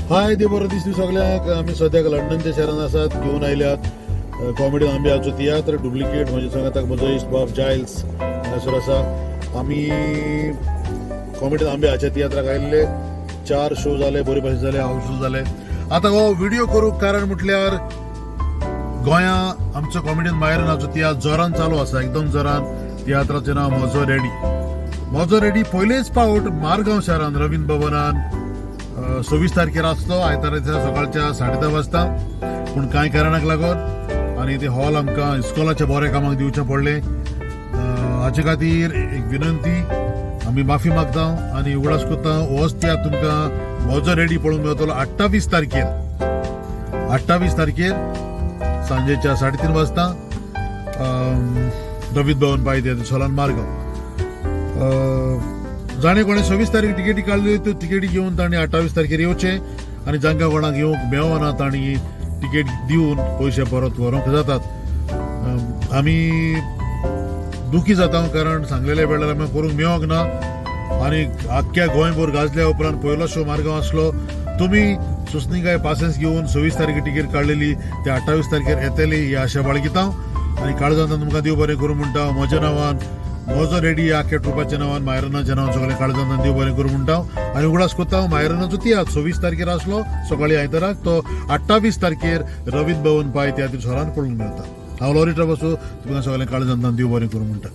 हाय, देव बरो दीस दिवं सगळ्यांक. आमी सद्याक लंडनच्या शहरान आसात. घेवन आयल्यात कॉमेडी आंब्याचो तियात्र डुप्लिकेट. म्हज्या सांगाताक म्हजो इश्ट बाब जायल्स हांगासर आसा. आमी कॉमेडी आंब्याच्या तियात्राक आयिल्ले. चार शो जाले, बरे भाशेन जाले, हाऊसफूल जाले. आतां हो व्हिडिओ करूंक कारण म्हटल्यार गोंया आमचो कॉमेडियन मायरनाचो तियात्र जोरान चालू आसा, एकदम जोरान. तियात्राचें नांव म्हजो रेडी. म्हजो रेडी पयलेच पावट मारगांव शहरान रवींद्र भवनान 26 तारखेर आसलो, आयतारा दिसा सकाळच्या 10:30 वाजता. पूण कांय कारणाक लागून आनी ते हॉल आमकां इस्कोलाच्या बऱ्या कामाक दिवचें पडलें. हाचे खातीर एक विनंती, आमी माफी मागता आनी उगडास करता, होच तियात्र तुमकां म्हजो रेडी पळोवंक मेळटलो 28 तारखेर, 28 तारखेर सांजेच्या 3:30 वाजता रवींद्र भवन पाय सोलान मारगांव. जाणें कोणें 26 तारीख तिकेटी काडली त्यो तिकेटी घेवन तांणी 28 तारखेर येवचें आनी जांकां कोणाक येवंक मेळना तांणी तिकेट दिवन पयशे परत व्हरूंक जातात. आमी दुखी जाता कारण सांगलेल्या वेळार आमी करूंक मेळोंक ना आनी आख्ख्या गोंयभर गाजल्या उपरांत पयलो शो मारगांव आसलो. तुमी सुसनिकाय पासेंस घेवन 26 तारखेर तिकेट काडलेली ते 28 तारखेर येतली ही आशा बाळगिता आनी काळजांत तुमकां देव बरें करूं म्हणटा. म्हज्या नांवान, म्हजो रेडी आख्या ट्रुपाच्या नांवान, मायरनाच्या नांवान सगळें काळजांत देव बरें करूं म्हणटा आनी उगडास करता, मायरनाचो तियात्र 26 तारखेर आसलो सकाळी आयताराक, तो 28 तारखेर रवींद्र भवन पाय तियात्र हॉलान पळोवंक मेळटा. हांव लॉरी ट्रबसो, तुमकां सगळें काळजांत देव बरें करूं म्हणटा.